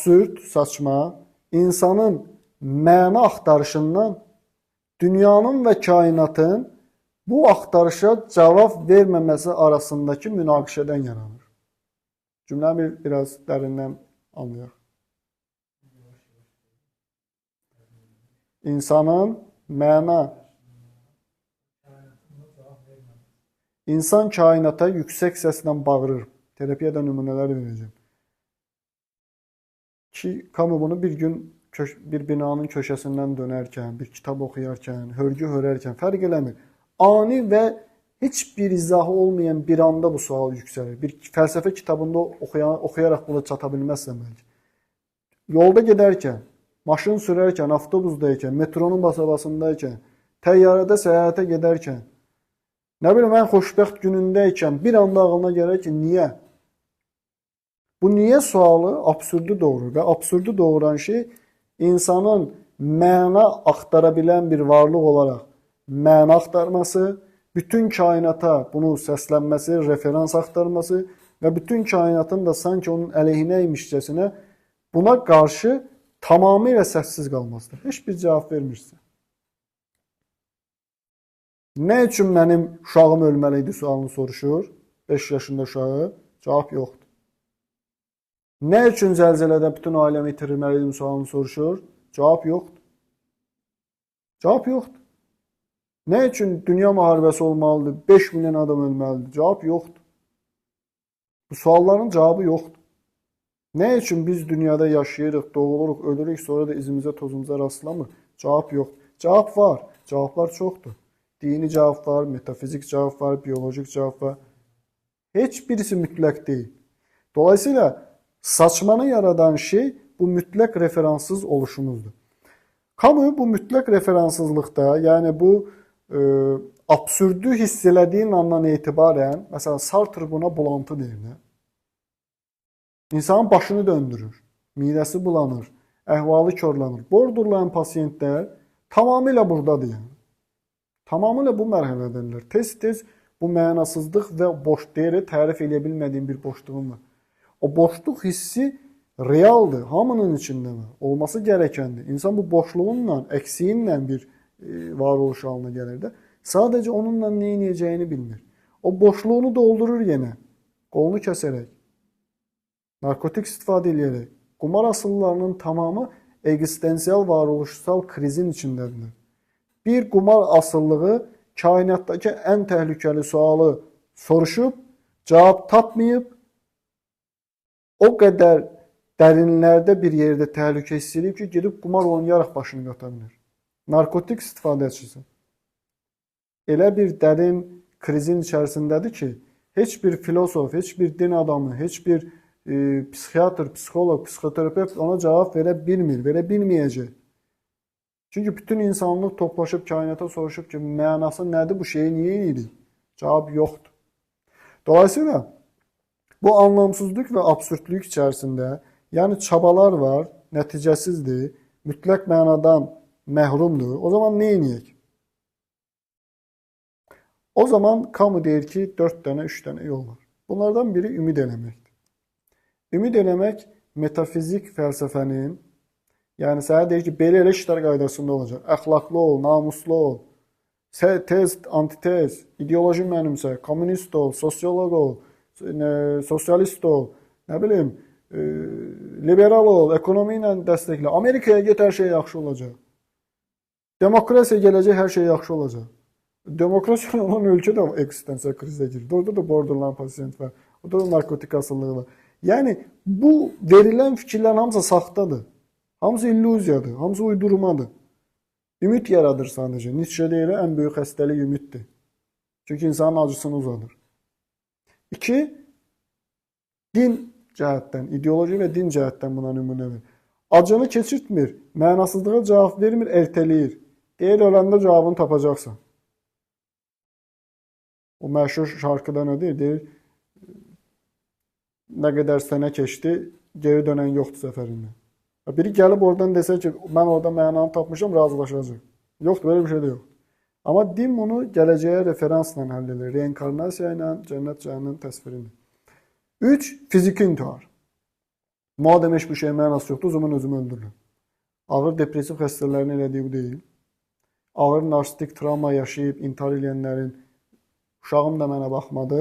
Absürd, saçma, insanın məna axtarışından dünyanın və kainatın bu axtarışa cavab verməməsi arasındakı münaqişədən yaranır. Cümləni biraz dərindən anlayaq. İnsanın məna, İnsan kainata yüksək səslə bağırır. Terapiyada nümunələr verəcəm. Ki, Camus bunu bir gün bir binanın köşəsindən dönərkən, bir kitab oxuyarkən, hörgü hörərkən fərq eləmir. Ani və heç bir izahı olmayan bir anda bu sual yüksəlir. Bir fəlsəfə kitabında oxuyaraq buna çata bilməzsən bəlkə. Yolda gedərkən, maşın sürərkən, avtobusdaykən, metronun basabasındaykən, təyyarədə səyahətə gedərkən, nə bilim, ən xoşbəxt günündəykən bir anda ağlına gəlir ki, niyə? Bu niyə sualı absürdü doğurur və absürdü doğuran şey insanın məna axtara bilən bir varlıq olaraq məna axtarması, bütün kainata bunu səslənməsi, referans axtarması və bütün kainatın da sanki onun əleyhinəymişcəsinə buna qarşı tamamilə səssiz qalmasıdır. Heç bir cavab vermirsə. Nə üçün mənim uşağım ölməli idi sualını soruşur? 5 yaşında uşağı, cavab yoxdur. Nə üçün zəlzələdə bütün ailəmi itirməliydim sualını soruşur? Cavab yoxdur. Cavab yoxdur. Nə üçün dünya müharibəsi olmalıdır? 5 milyon adam ölməlidir? Cavab yoxdur. Bu sualların cavabı yoxdur. Nə üçün biz dünyada yaşayırıq, doğuluruq, ölürük, sonra da izimizə, tozumuza rastlamır? Cavab yoxdur. Cavab var. Cavablar çoxdur. Dini cavab var, metafizik cavab var, biyolojik cavab var. Heç birisi mütləq deyil. Dolayısıyla saçmanı yaradan şey bu mütləq referanssız oluşumuzdur. Camus bu mütləq referanssızlıqda, yəni bu absürdü hiss elədiyin andan etibarən, məsələn Sartre buna bulantı deyir də. İnsanın başını döndürür, midəsi bulanır, əhvalı korlanır. Borderline pasiyentlər tamamilə buradadır yəni. Tamamilə bu mərhələdədirlər. Tez-tez bu mənasızlıq və boş deyir, tərif eləyə bilmədiyim bir boşluğum var. O boşluq hissi realdır, hamının içində var, olması gərəkəndir. İnsan bu boşluğunla, əksiyinlə bir varoluş halına gəlir də. Sadəcə onunla nə edəcəyini bilmir. O boşluğunu doldurur yenə, qolunu kəsərək, narkotik istifadə eləyərək. Qumar asılılarının tamamı ekzistensial varoluşsal krizin içindədirlər. Bir qumar asılılığı kainatdakı ən təhlükəli sualı soruşub, cavab tapmayıb, o qədər dərinlərdə bir yerdə təhlükə hiss edib ki, gedib qumar oynayaraq başını qata bilir. Narkotik istifadəçisi elə bir dərin krizin içərisindədir ki, heç bir filosof, heç bir din adamı, heç bir psixiatr, psixoloq, psixoterapevt ona cavab verə bilmir, verə bilməyəcək. Çünki bütün insanlıq toplaşıb kainata soruşub ki, mənası nədir, bu şeyi niyə edirik? Cavab yoxdur. Dolayısıyla bu anlamsızlıq və absürdlük içərisində, yəni çabalar var, nəticəsizdir, mütləq mənadan məhrumdur. O zaman nə edək? O zaman Camus deyir ki, 4 dənə, 3 dənə yol var. Bunlardan biri ümid eləməkdir. Ümid eləmək metafizik fəlsəfənin, yəni sənə deyir ki, belə elə işlər qaydasında olacaq. Əxlaqlı ol, namuslu ol, tez, antitez, ideoloji mənimsə, kommunist ol, sosioloq ol, sosialist ol, nə bilim, liberal ol, ekonomi ilə dəstəklə. Amerikaya get, hər şey yaxşı olacaq. Demokrasiya gələcək, hər şey yaxşı olacaq. Demokrasiya olan ölkə də eksistensial krizə girdi. Orada da borderline pasiyent var, orada da narkotik asılılığı var. Yəni bu verilən fikirlərin hamısı saxtadır. Hamısı illüziyadır, hamısı uydurmadır. Ümid yaradır sadəcə. Nietzsche deyir, ən böyük xəstəlik ümiddir. Çünki insanın acısını uzadır. 2, din cəhətdən, ideoloji və din cəhətdən buna nümunə verir. Acını keçirtmir, mənasızlığa cavab vermir, ertələyir. Deyir, öləndə cavabını tapacaqsan. O məşhur şarkıda nə deyir? Deyir, nə qədər sənə keçdi, geri dönən yoxdur səfərindən. Biri gəlib oradan desə ki, mən orada mənanı tapmışam, razılaşacaq. Yoxdur, belə bir şey də yoxdur. Amma din bunu gələcəyə referansla həll edir. Reinkarnasiya ilə, cənnət cəhənnəm təsvirini. 3. Fiziki intihar. Madəm heç bir şeyin mənası yoxdur, o zaman özümü öldürürəm. Ağır depressiv xəstələrin elədiyi bu deyil. Ağır narsistik travma yaşayıb intihar edənlərin, uşağım da mənə baxmadı,